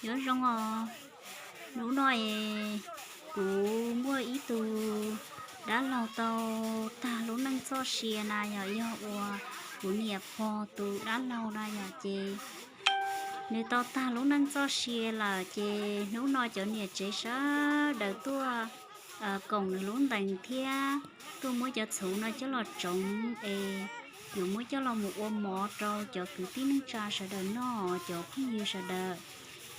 Nyob zoo os, hnub no es kuv muaj ib tug dab laug tau tag lub neej txoj sia na yom, yog uas kuv niam pog tus dab laug na yom, ces nws tau tag lub neej txoj sia lawm ces hnub no cov niam tsev sawv daws tuaj koom nws lub ntees thiab tuaj muab cov txhuv no coj los tsoov es yuav muab coj los mus ua mov rau cov kwv tij neej tsa sawv daws noj, cov phooj ywg sawv daws.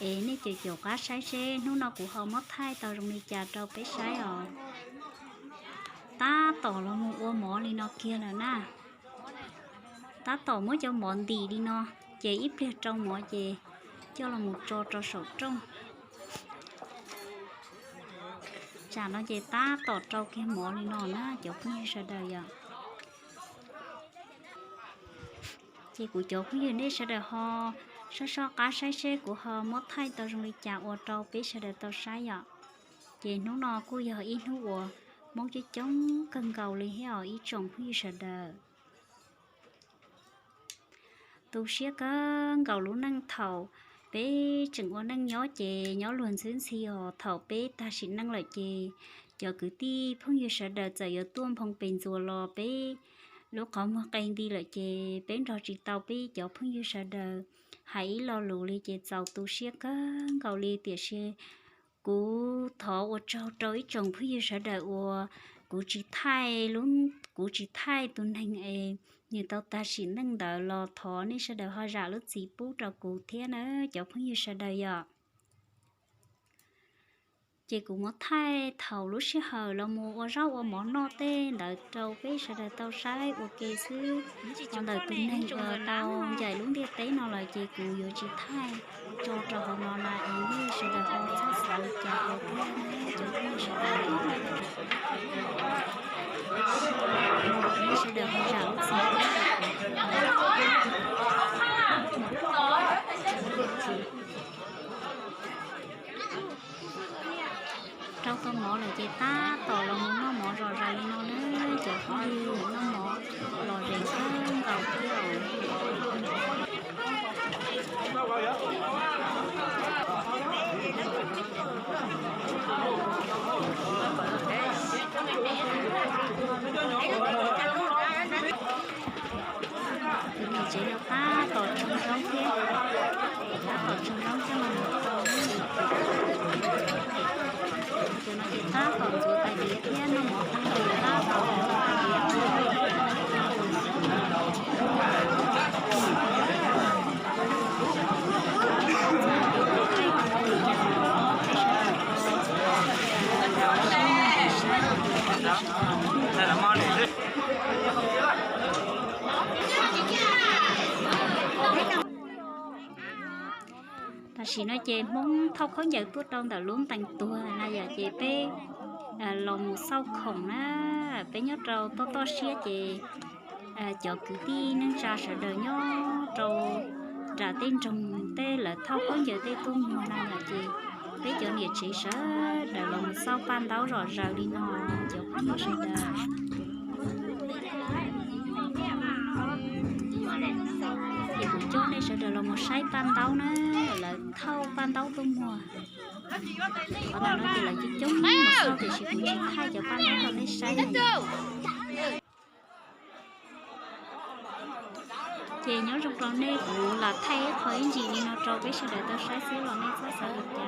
Es nej caum caum qab saib seb hnub no kuv ho muab thaij tau zoo li cas rau peb saib os. Tab tom los mus ua mov li no kiag lawm na. Tab tom muab cov mov ntim li no, ces ib pliag rau mov ces coj los mus tso rau saum rooj. Tsam no ces tab tom rau kiag mov li no na cov phooj ywg sawv daws yom. Ces kuv cov phooj ywg nej sawv daws ho soj soj qab saib seb kuv ho muab thaij tau zoo li cas ua rau peb sawv daws tau saib yom. Ces hnub no kuj yog ib hnub uas Hmoob coob coob kawg nkaus li thiab os ib tsoom phooj ywg sawv daws. Tu siab kawg nkaus lub neej thaum peb tseem ua neej nyob ces nyob luag ntxhwb ntxhi os, thaum peb tag sim neej lawm ces cov kwv tij phooj ywg sawv daws txawm yuav tuaj nphoo pes ntxuas los peb lub qhov muag qe nti lawm ces peb nrog tsis tau peb cov phooj ywg sawv daws hais ib lo lus li ces txaus tu siab kawg nkaus li. Tiam sis kuv thov ua tsaug rau ib tsoom phooj ywg sawv daws uas kuv tsis thaij lub, kuv tsis thaij tus neeg es nws tau tag sim neej ntawd los thov nej sawv daws ho zam lub txim pub rau kuv thiab na cov phooj ywg sawv daws yom. Ces kuv muab thaij thaum lub sij hawm los mus ua zaub ua mov noj tej ntawd rau peb sawv daws tau saib ua ke xwb. Ho ntawm tus neeg uas tau ncaim lub ntiaj teb no lawm ces kuv yuav tsis thaij tso rau hauv no na es nej sawv daws ho txhob xav li cas ua thiab na cov phooj ywg sawv daws. Nej sawv daws ho zam lub txim pub rau kuv. Rau tau mov lawm ces tab tom los mus noj mov zom zaws li no na cov phooj ywg, noj mov lom zem kawg nkaus thiab. Tus niam tsev no tab tom tsaug zog thiab, tab tom tsaug zog coj los mus rau. Cov no ces tab tom ntxuav tais diav thiab noj mov tag ces tab tom ntxuav tais diav. Tam sim no ces Hmoob thauj khaub ncaws tuaj rau ntawm lub ntees tuag na yom, ces peb los mus xauj khoom na. Peb nyob rau toj toj siab ces cov kwv tij neej tsa sawv daws nyob rau nram tej nroog tej lawv thauj khaub ncaws tej tuaj muag na yom, ces peb cov niam tsev sawv daws los mus xauj paj ntaub zom zaws li no cov phooj ywg sawv daws. Ces kuv coj nej sawv daws los mus saib paj ntaub na, lawv thauj paj ntaub tuaj muag. Qhov ntawm no ces lawv coob coob mus xauj tiam sis kuv tsis thaij cov paj ntaub rau nej saib na. Ces nyob zoo rau nej, kuv los thaij ib qho ib ntsis li no rau peb sawv daws tau saib xwb los nej txhob xav li cas.